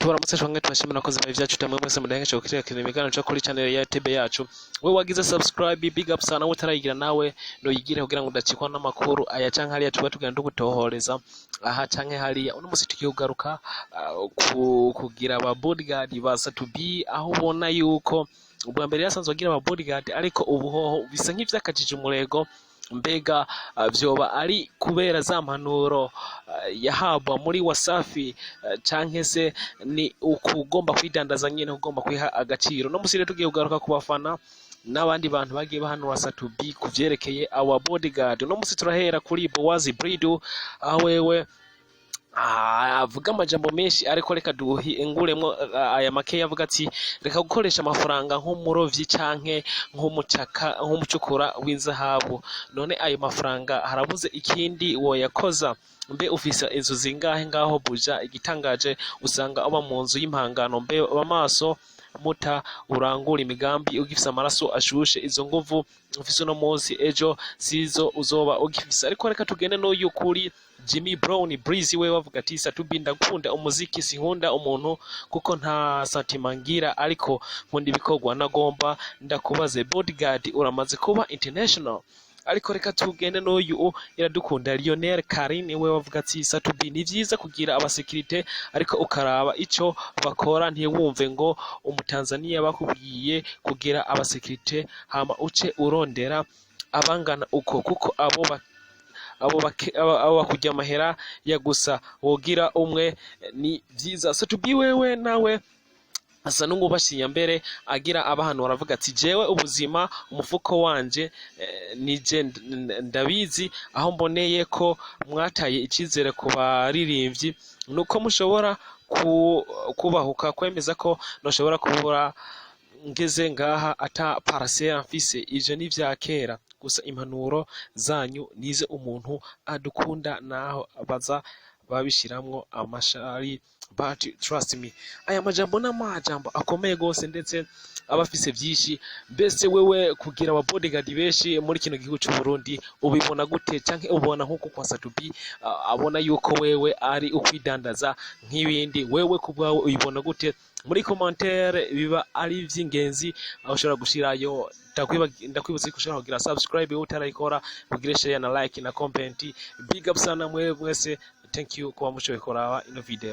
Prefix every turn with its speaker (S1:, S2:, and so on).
S1: Tubaramutse canke tubashimira abakozi bawe vyacu tamwe mwese mudahengesha gukurikirana ibiganiro cyo kuri channel ya YouTube yacu. We wagize subscribe, big up sana. Utarayigira nawe noyigire kugira ngo udacikwa n'amakuru aya canke hariya tuba tugenda tugutohoreza aha canke hariya. Uno musi tugiye kugaruka kugira aba bodyguard ba Sat-B, aho ubona yuko ubwa mbere yasanzwe agira aba bodyguard, ariko ubu hoho bisa nk'ivyakajije umurego. Mbega vyoba ari kubera za mpanuro yahabwa muri Wasafi, canke se ni ukugomba kwidandaza nyene, ugomba kwiha agaciro? No musi rero tugiye kugaruka ku bafana n'abandi bantu bagiye bahanura Sat-B ku vyerekeye aba bodyguard. Uno musi turahera kuri Bowazi Bridu, aho wewe avuga amajambo menshi, ariko reka duhinguremwo aya makeya. Avuga ati: "Reka gukoresha amafaranga nk'umurovyi canke nk'umucaka, nk'umucukura w'inzahabu. None ayo mafaranga harabuze ikindi woyakoza? Mbe ufise inzu zingahe ngaho buja? Igitangaje usanga uba mu nzu y'impangano. Mbe amaso muta urangura imigambi ugifise amaraso ashushe. Izo nguvu ufise uno munsi, ejo sizo uzoba ugifise." Ariko reka tugende n'uyu kuri Jimmy Brown Breezy, we bavuga ati: "Sat-B, ndakunda umuziki, sinkunda umuntu kuko nta sentiment ngira, ariko nkunda ibikorwa. Nagomba ndakubaze, bodyguard uramaze kuba international?" Ariko reka tugende n'uyu Iradukunda Lionel Karine, we bavuga ati: "Sat-B, ni vyiza kugira abasekirite, ariko ukaraba ico bakora. Ntiwumve ngo umutanzania bakubwiye kugira abasekirite hama uce urondera abangana uko, kuko abo bakurya amahera ya gusa. Wogira umwe ni vyiza." Sat-B wewe nawe asa n'uwubashiye mbere, agira abahanura, aravuga ati: "Jewe ubuzima umufuko wanje nije ndabizi. Aho mboneye ko mwataye icizere ku baririmbyi nuko mushobora kubahuka kwemeza ko noshobora kubura ngeze ngaha ata parcelle mfise. Ivyo ni vya kera gusa. Impanuro zanyu nize umuntu adukunda naho baza babishiramwo amashari, but trust me." Aya majambo n'amajambo akomeye gose, ndetse aba afise vyinshi. Mbese wewe kugira aba bodyguard benshi muri kino gihugu c'u Burundi ubibona gute? Canke ubona nkuko kwa Sat-B abona yuko wewe ari ukwidandaza nk'ibindi? Wewe ku bwawe ubibona gute? Muri commentaire biba ari ivy'ingenzi aho ushobora gushirayo. Ndakwibutsa ko ushobora kugira subscribe wowe utarayikora, ugire share na like na comment. Big up sana mwe mwese, thank you kuba mushoboye kuraba ino video.